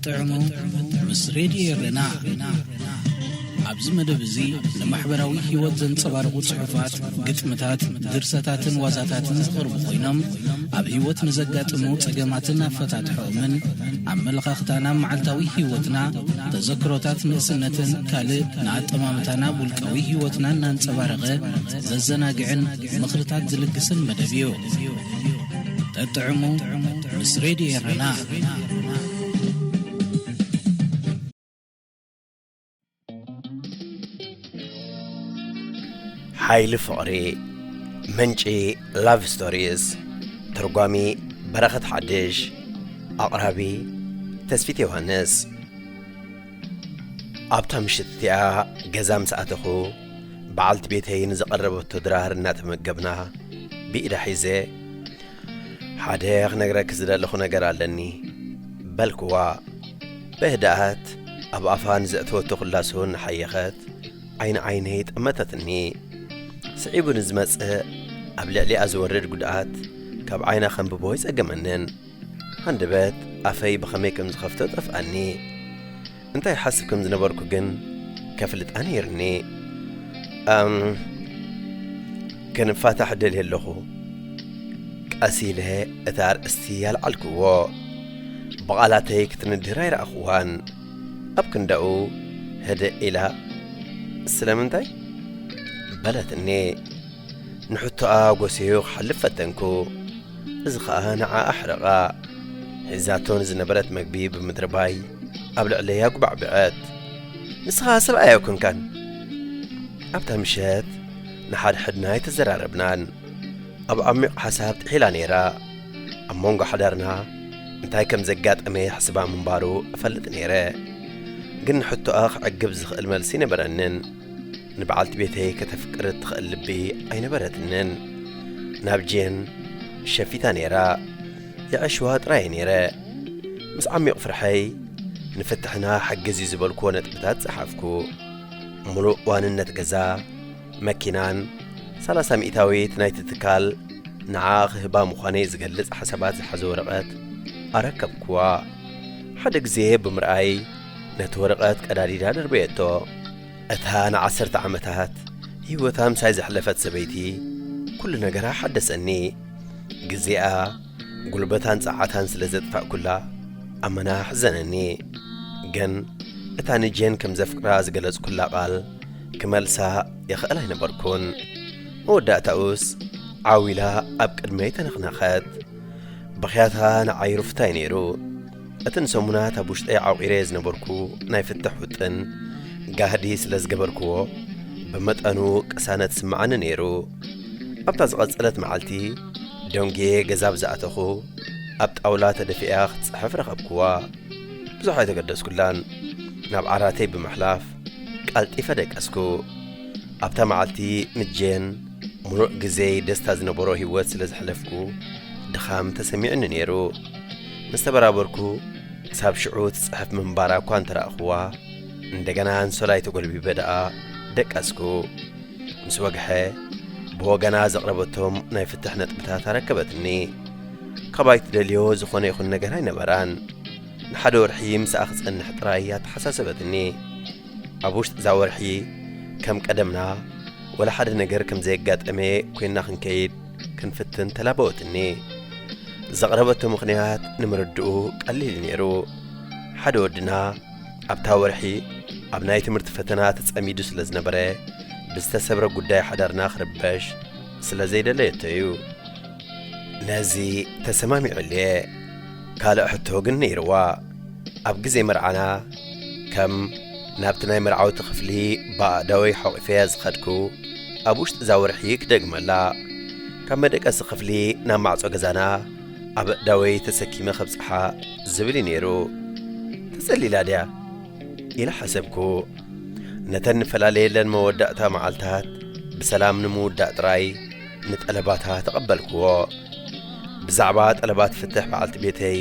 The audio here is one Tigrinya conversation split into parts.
ጠጥዕሙ ምስ ሬድዮ ኤረና። ኣብዚ መደብ እዚ ንማሕበራዊ ህይወት ዘንጸባርቑ ጽሑፋት፣ ግጥምታት፣ ድርሰታትን ዋዛታትን ዝቐርቡ ኮይኖም፣ ኣብ ህይወት ንዘጋጥሙ ጸገማትን ኣፈታትሖኦምን፣ ኣመለኻኽታና፣ መዓልታዊ ህይወትና፣ ተዘክሮታት ንእስነትን ካልእ ንኣጠማምታና ውልቃዊ ህይወትና እናንጸባረቐ ዘዘናግዕን ምኽርታት ዝልግስን መደብ እዩ። ጠጥዕሙ ምስ ሬድዮ ኤረና። ሓይሊ ፍቕሪ፣ ምንጪ ላቭ ስቶሪስ፣ ተርጓሚ በረኸት ሓድሽ፣ ኣቕራቢ ተስፊት ዮሃንስ። ኣብታ ምሽት እቲኣ ገዛ ምስ ኣተኹ፣ በዓልቲ ቤተይ ንዝቐረበቶ ድራር እናተመገብና፣ ብኢዳ ሒዘ፣ "ሓደ ክነግረኪ ዝደለኹ ነገር ኣለኒ" በልክዋ። ብህድኣት ኣብ ኣፋ ንዘእተወቶ ኩላሱ እናሓየኸት፣ ዓይኒ ዓይነይ ጠመተትኒ። ስዒቡ ንዝመጽእ ኣብ ልዕሊኣ ዝወርድ ጉድኣት ካብ ዓይና ከንብቦ ኣይጸገመንን። ሃንደበት ኣፈይ ብኸመይ ከም ዝኸፍቶ ጠፍኣኒ። እንታይ ሓስብ ከም ዝነበርኩ ግን ከፍልጣ ነይርኒ። ኣም፣ ክንፋታሕ ደልየ ኣለኹ። ቀስ ኢለ እቲ ኣርእስቲ ኣልዓልክዎ። ብቓላተይ ክትንድር ኣይረኣኽዋን። ኣብ ክንዳኡ ህድእ ኢላ፣ "ስለምንታይ?" በለትኒ። ንሕቶኣ ጎስዩ ክሓልፍ ፈተንኩ። እዚ ኸኣ ንዓኣ ኣሕረቓ። ሒዛቶ ንዝነበረት መግቢ ብምድርባይ ኣብ ልዕለይ ኣጉባዕብዐት። "ንስኻ ሰብኣይ ኣይኮንካን?" ኣብታ ምሸት ንሓድሕድና ኣይተዘራረብናን። ኣብ ዓሚቕ ሓሳብ ጥሒላ ነይራ። ኣብ መንጎ ሓዳርና እንታይ ከም ዘጋጠመ ይሕስባ ምንባሩ እፈልጥ ነይረ። ግን ንሕቶኣ ክዕግብ ዝኽእል መልሲ ኣይነበረንን። ንበዓልቲ ቤተይ ከተፍቅር እትኽእል ልቢ ኣይነበረትንን። ናብ ጄን ሸፊታ ነይራ። ይዕሽዋ ጥራይ ነይረ። ምስ ዓሚቕ ፍርሐይ ንፍትሕና ሓግዝ እዩ ዝበልክዎ ነጥብታት ጸሓፍኩ። ምሉእ ዋንነት ገዛ፣ መኪናን ሰላሳ ሚእታዊት ናይቲ ትካል ንዓ ክህባ ምዃነይ ዝገልጽ ሓሳባት ዝሓዘ ወረቐት ኣረከብክዋ። ሓደ ግዜ ብምርኣይ ነቲ ወረቐት ቀዳዲዳ ደርበየቶ። እታ ንዓሰርተ ዓመታት ህይወታ ምሳይ ዘሕለፈት ሰበይቲ ኩሉ ነገራ ሓደሰኒ። ግዜኣ፣ ጉልበታን ጸዓታን ስለ ዘጥፋእኩላ ኣመና ኣሕዘነኒ። ግን እታ ንጄን ከም ዘፍቅራ ዝገለጽኩላ ቃል ክመልሳ ይኽእል ኣይነበርኩን። መወዳእታኡስ ዓው ኢላ ኣብ ቅድመይ ተነኽነኸት። ብኽያታ ንዓይ ሩፍታይ ነይሩ። እተን ሰሙናት ኣብ ውሽጠይ ዓቑረ ዝነበርኩ ናይ ፍትሕ ውጥን ጋህዲ ስለ ዝገበርክዎ፣ ብመጠኑ ቅሳነት ስምዓኒ ነይሩ። ኣብታ ዝቐጸለት መዓልቲ፣ ደንጉየ ገዛ ብዝኣተኹ፣ ኣብ ጣውላ ተደፊኣ ክትጽሕፍ ረኸብክዋ። ብዙሕ ኣይተገደስኩላን። ናብ ዓራተይ ብምሕላፍ፣ ቀልጢፈ ደቀስኩ። ኣብታ መዓልቲ፣ ምስ ጄን፣ ምሉእ ግዜይ ደስታ ዝነበሮ ህይወት ስለ ዘሕለፍኩ፣ ድኻም ተሰሚዑኒ ነይሩ። ምስ ተበራበርኩ፣ ክሳብ ሽዑ ትጽሕፍ ምንባራ እኳ እንተረኣኽዋ፣ እንደገና ኣንሶላይ ተጎልቢበ ደኣ ደቀስኩ። ምስ ወግሐ፣ ብወገና ዘቕረበቶም ናይ ፍትሕ ነጥብታት ኣረከበትኒ። ካባይ ትደልዮ ዝኾነ ይኹን ነገር ኣይነበራን። ንሓደ ወርሒ ምስኣ ክጸንሕ ጥራይ ኣተሓሳሰበትኒ። ኣብ ውሽጢ እዛ ወርሒ ከም ቀደምና ወላ ሓደ ነገር ከም ዘየጋጠመ ኮይንና ክንከይድ ክንፍትን ተላበወትኒ። ዘቕረበቶ ምኽንያት ንምርድኡ ቀሊል እዩ ነይሩ። ሓደ ወድና ኣብታ ወርሒ ኣብ ናይ ትምህርቲ ፈተና ተጸሚዱ ስለ ዝነበረ፣ ብዝተሰብረ ጉዳይ ሓዳርና ክርበሽ ስለ ዘይደለየቶ እዩ። ነዚ ተሰማሚዑልየ። ካልእ ሕቶ ግን ነይርዋ። ኣብ ግዜ መርዓና፣ ከም ናብቲ ናይ መርዓውቲ ክፍሊ ብኣእዳወይ ሓቑፈያ ዝኸድኩ፣ ኣብ ውሽጢ እዛ ወርሒ ክደግመላ፣ ካብ መደቀሲ ክፍሊ ናብ ማዕጾ ገዛና ኣብ ኣእዳወይ ተሰኪመ ከብጽሓ ዝብል እዩ ነይሩ። ተጸሊላ ድያ? ኢለ ሓሰብኩ። ነተን ንፈላለየለን መወዳእታ መዓልታት ብሰላም ንምውዳእ ጥራይ ንጠለባታ ተቐበልክዎ። ብዛዕባ ጠለባት ፍትሕ በዓልቲ ቤተይ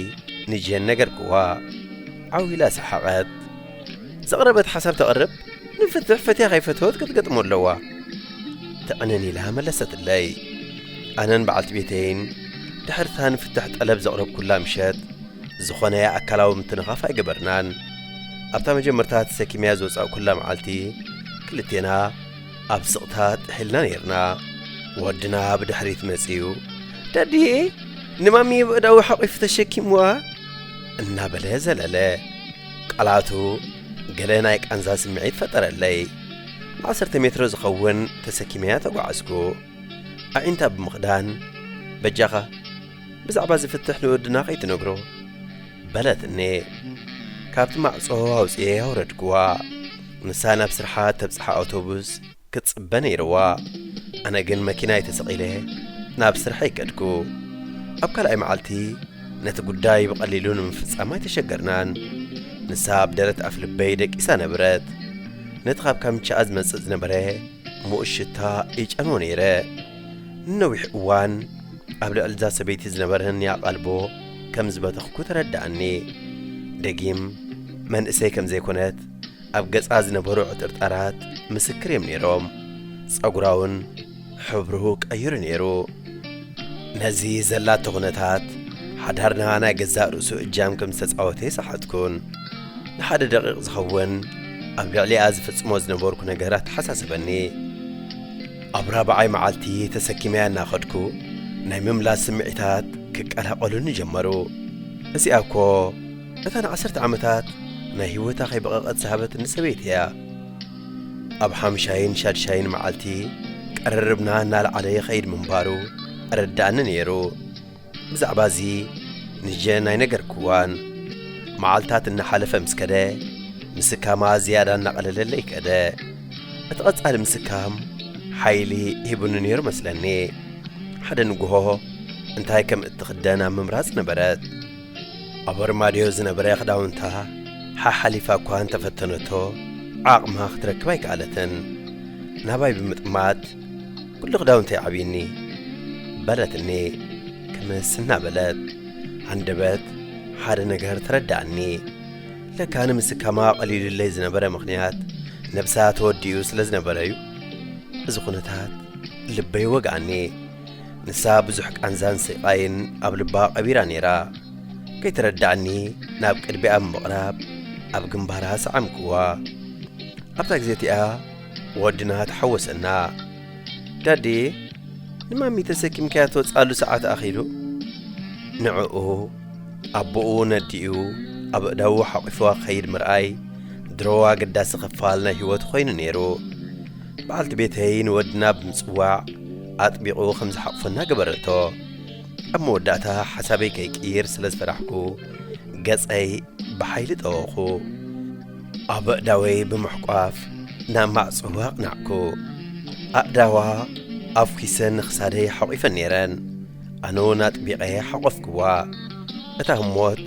ንጄን ነገርክዋ። ዓው ኢላ ሰሓቐት። "ዘቕረበት ሓሳብ ተቕርብ፣ ንፍትሕ ፈትያ ከይፈተወት ክትገጥሞ ኣለዋ" ትዕንን ኢላ መለሰትለይ። ኣነን በዓልቲ ቤተይን ድሕርታ ንፍትሕ ጠለብ ዘቕረብኩላ ምሸት፣ ዝኾነ ኣካላዊ ምትንኻፍ ኣይገበርናን። ኣብታ መጀመርታ ተሰኪመያ ዝወጻእኩላ መዓልቲ፣ ክልቴና ኣብ ስቕታ ጥሒልና ነይርና። ወድና ብድሕሪት መጺኡ፣ "ዳድዬ፣ ንማሚ ብእዳዊ ሓቒፉ ተሸኪምዋ?" እናበለ ዘለለ። ቃላቱ ገለ ናይ ቃንዛ ስምዒት ፈጠረለይ። ንዓሰርተ ሜትሮ ዝኸውን ተሰኪመያ ተጓዓዝኩ። ኣዒንታ ብምኽዳን፣ "በጃኻ፣ ብዛዕባ ዝፍትሕ ንወድና ከይትነግሮ" በለትኒ። ካብቲ ማዕጾ ኣውጽኤ ኣውረድክዋ። ንሳ ናብ ስርሓ ተብጽሓ ኣውቶቡስ ክትጽበ ነይርዋ። ኣነ ግን መኪናይ ተሰቒለ ናብ ስርሐይ ከድኩ። ኣብ ካልኣይ መዓልቲ ነቲ ጉዳይ ብቐሊሉ ንምፍጻም ኣይተሸገርናን። ንሳ ኣብ ደረት ኣፍ ልበይ ደቂሳ ነበረት። ነቲ ካብ ካምቻኣ ዝመጽእ ዝነበረ ምኡዝ ሽታ ይጨንዎ ነይረ። ንነዊሕ እዋን ኣብ ልዕሊ እዛ ሰበይቲ ዝነበረኒ ኣቓልቦ ከም ዝበተኽኩ ተረድኣኒ። ደጊም መንእሰይ ከም ዘይኮነት ኣብ ገጻ ዝነበሩ ዕጥርጣራት ምስክር እዮም ነይሮም። ጸጉራ እውን ሕብሩ ቀይሩ ነይሩ። ነዚ ዘላቶ ኩነታት፣ ሓዳርና ናይ ገዛእ ርእሱ እጃም ከም ዝተጻወተ ይሰሓትኩን። ንሓደ ደቂቕ ዝኸውን ኣብ ልዕሊኣ ዝፍጽሞ ዝነበርኩ ነገር ኣተሓሳሰበኒ። ኣብ ራብዓይ መዓልቲ ተሰኪመያ እናኸድኩ፣ ናይ ምምላስ ስምዒታት ክቀላቐሉኒ ጀመሩ። እዚኣ እኮ እታ ንዓሰርተ ዓመታት ናይ ህይወታ ከይበቐቐት ዝሃበትኒ ሰበይቲ እያ። ኣብ ሓምሻይን ሻድሻይን መዓልቲ ቀርርብና እናለዓለ ይኸይድ ምንባሩ ኣረዳእኒ ነይሩ። ብዛዕባ እዚ ንጀን ኣይነገርክዋን። መዓልታት እናሓለፈ ምስ ከደ፣ ምስካማ ዝያዳ እናቐለለለይ ከደ። እቲ ቐጻሊ ምስካም ሓይሊ ሂቡኒ ነይሩ መስለኒ። ሓደ ንግሆ እንታይ ከም እትኽደን ኣብ ምምራጽ ነበረት። ኣብ ኣርማድዮ ዝነበረ ክዳውንታ ሓሓሊፋ እኳ እንተፈተነቶ፣ ዓቕማ ክትረክብ ኣይከኣለትን። ናባይ ብምጥማት፣ "ኩሉ ክዳውንተይ ዓብዩኒ" በለትኒ። ክምስ እናበለት፣ ሃንደበት ሓደ ነገር ተረዳእኒ። ለካ ንምስካማ ቀሊሉለይ ዝነበረ ምኽንያት፣ ነብሳ ተወዲኡ ስለ ዝነበረ እዩ። እዚ ኩነታት ልበይ ወግኣኒ። ንሳ ብዙሕ ቃንዛን ስቓይን ኣብ ልባ ቀቢራ ነይራ። ከይተረድኣኒ ናብ ቅድሚኣ ብምቕራብ ኣብ ግንባራ ሰዓምክዋ። ኣብታ ግዜ እቲኣ ወድና ተሓወሰና። "ዳዲ፣ ንማሚ ተሰኪምካያ ትወጽኣሉ ሰዓት ኣኺሉ?" ንዕኡ ኣቦኡ ነዲኡ ኣብ ኣእዳዉ ሓቂፍዋ ክኸይድ ምርኣይ ድሮ ኣገዳሲ ክፋል ናይ ህይወት ኮይኑ ነይሩ። በዓልቲ ቤተይ ንወድና ብምጽዋዕ ኣጥቢቑ ከም ዝሓቕፈና ገበረቶ። ኣብ መወዳእታ ሓሳበይ ከይቅይር ስለ ዝፈራሕኩ ገጸይ ብሓይሊ ጠወኹ። ኣብ ኣእዳወይ ብምሕቋፍ ናብ ማዕጾ ኣቕናዕኩ። ኣእዳዋ ኣፍኪሰን ንኽሳደይ ሓቑፈን ነይረን። ኣነ እውን ኣጥቢቐ ሓቖፍክዋ። እታ ህሞት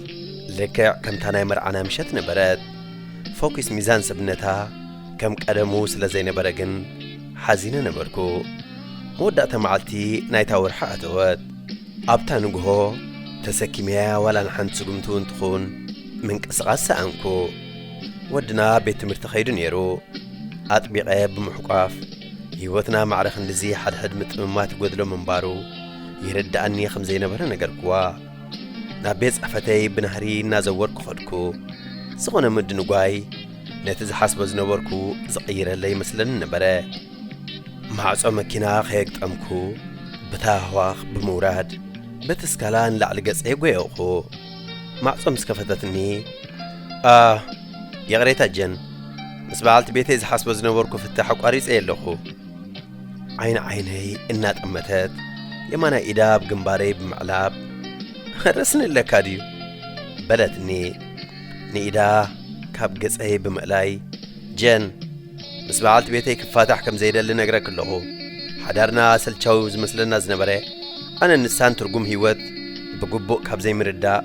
ልክዕ ከምታ ናይ መርዓና ምሸት ነበረት። ፈኲስ ሚዛን ሰብነታ ከም ቀደሙ ስለ ዘይነበረ ግን ሓዚነ ነበርኩ። መወዳእታ መዓልቲ ናይታ ወርሒ ኣተወት። ኣብታ ንግሆ ተሰኪመያ ዋላ ንሓንቲ ስጉምቲ እውን ትኹን ምንቅስቓስ ሰኣንኩ። ወድና ቤት ትምህርቲ ከይዱ ነይሩ። ኣጥቢቐ ብምሕቋፍ፣ ህይወትና ማዕረ ክንድዚ ሓድሕድ ምጥምማት ይጎድሎ ምንባሩ ይርድኣኒ ከም ዘይነበረ ነገርክዋ። ናብ ቤት ጽሕፈተይ ብናህሪ እናዘወርኩ ኸድኩ። ዝኾነ ምድንጓይ ነቲ ዝሓስቦ ዝነበርኩ ዝቕይረለይ መስለኒ ነበረ። ማዕጾ መኪና ከየግጠምኩ፣ ብታህዋኽ ብምውራድ፣ በቲ ስካላ ንላዕሊ ገጸይ ጐየኹ። ማዕጾ ምስ ከፈተትኒ፣ "ኣ፣ ይቕሬታ ጀን፣ ምስ በዓልቲ ቤተይ ዝሓስቦ ዝነበርኩ ፍታሕ ኣቋሪጸ ኣለኹ።" ዓይኒ ዓይነይ እናጠመተት፣ የማናይ ኢዳ ኣብ ግንባረይ ብምዕላብ፣ "ረስኒ ኣለካ ድዩ?" በለትኒ። ንኢዳ ካብ ገጸይ ብምእላይ፣ "ጀን፣ ምስ በዓልቲ ቤተይ ክፋታሕ ከም ዘይደሊ ነግረኪ ኣለኹ። ሓዳርና ኣሰልቻዊ ዝመስለና ዝነበረ፣ ኣነን ንሳን ትርጉም ህይወት ብግቡእ ካብ ዘይምርዳእ፣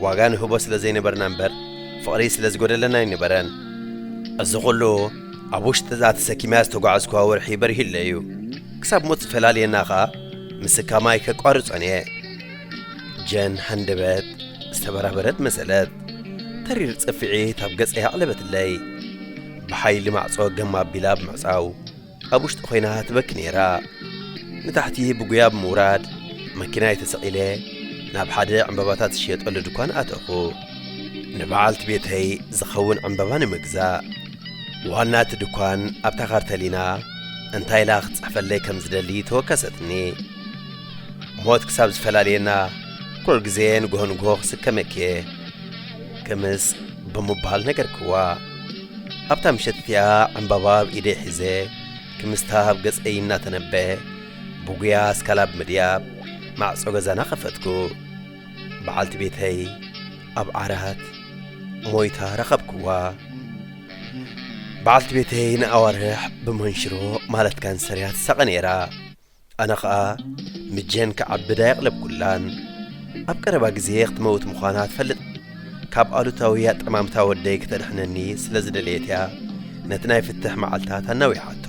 ዋጋ ንህቦ ስለ ዘይነበርና እምበር፣ ፍቕሪ ስለ ዝጎደለና ኣይነበረን። እዚ ኹሉ ኣብ ውሽጢ እዛ ተሰኪመያ ዝተጓዕዝኩዋ ወርሒ በሪሁለይ እዩ። ክሳብ ሞት ዝፈላልየና ኸኣ፣ ምስካም ኣይከቋርጾን እየ።" ጀን ሃንደበት ዝተበራበረት መሰለት። ተሪር ጽፍዒት ኣብ ገጸይ ኣዕለበትለይ። ብሓይሊ ማዕጾ ገም ኣቢላ ብምዕጻው፣ ኣብ ውሽጢ ኮይና ትበኪ ነይራ። ንታሕቲ ብጉያ ብምውራድ፣ መኪናይ ተሰቒለ፣ ናብ ሓደ ዕምባባታት ዝሽየጠሉ ድኳን ኣተኹ። ንበዓልቲ ቤተይ ዝኸውን ዕምባባ ንምግዛእ። ዋና እቲ ድኳን ኣብታ ካርተሊና እንታይ ኢላ ክትጽሕፈለይ ከም ዝደሊ ተወከሰትኒ። ሞት ክሳብ ዝፈላልየና ኩሉ ግዜ ንግሆ ንግሆ ክስከመኪ እየ፣ ክምስ ብምባል ነገርክዋ። ኣብታ ምሸት እቲኣ ዕምባባ ኣብ ኢደይ ሒዘ ክምስታ ኣብ ገጸይ እናተነበ ብጉያ ኣስካላ ብምድያብ ማዕጾ ገዛና ከፈትኩ። በዓልቲ ቤተይ ኣብ ዓራት ሞይታ ረኸብክዋ። በዓልቲ ቤተይ ንኣዋርሕ ብመንሽሮ ማለት ካንሰር እያ ትሳቐ ነይራ። ኣነ ኸኣ ምጀን ክዓብድ ኣየቕለብኩላን። ኣብ ቀረባ ግዜ ክትመውት ምዃና ትፈልጥ። ካብ ኣሉታዊ ኣጠማምታ ወደይ ክተድሕነኒ ስለ ዝደለየት እያ ነቲ ናይ ፍትሕ መዓልታት ኣናዊሓቶ።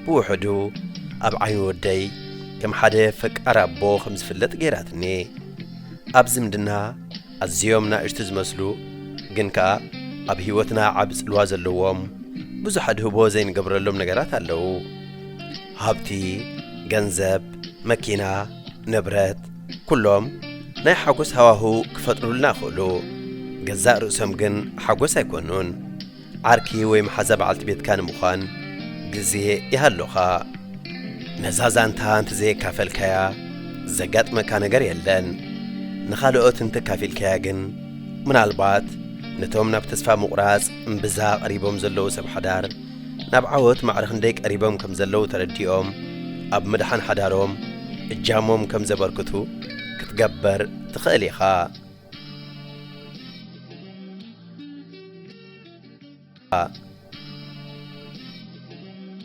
ብውሕዱ ኣብ ዓይኒ ወደይ ከም ሓደ ፈቃር ኣቦ ከም ዝፍለጥ ገይራትኒ። ኣብ ዝምድና ኣዝዮም ናእሽቱ ዝመስሉ ግን ከኣ ኣብ ህይወትና ዓቢ ጽልዋ ዘለዎም ብዙሕ ኣድህቦ ዘይንገብረሎም ነገራት ኣለዉ። ሃብቲ፣ ገንዘብ፣ መኪና፣ ንብረት፣ ኩሎም ናይ ሓጎስ ሃዋሁ ክፈጥሩልና ይኽእሉ። ገዛእ ርእሶም ግን ሓጎስ ኣይኮኑን። ዓርኪ ወይ መሓዛ በዓልቲ ቤትካ ንምዃን ግዜ ይሃሉኻ። ነዛ ዛንታ እንተዘየካፈልካያ ዘጋጥመካ ነገር የለን። ንኻልኦት እንተካፊልካያ ግን ምናልባት ነቶም ናብ ተስፋ ምቑራጽ እምብዛ ቀሪቦም ዘለዉ ሰብ ሓዳር ናብ ዓወት ማዕረ ክንደይ ቀሪቦም ከም ዘለዉ ተረዲኦም ኣብ ምድሓን ሓዳሮም እጃሞም ከም ዘበርክቱ ክትገበር ትኽእል ኢኻ።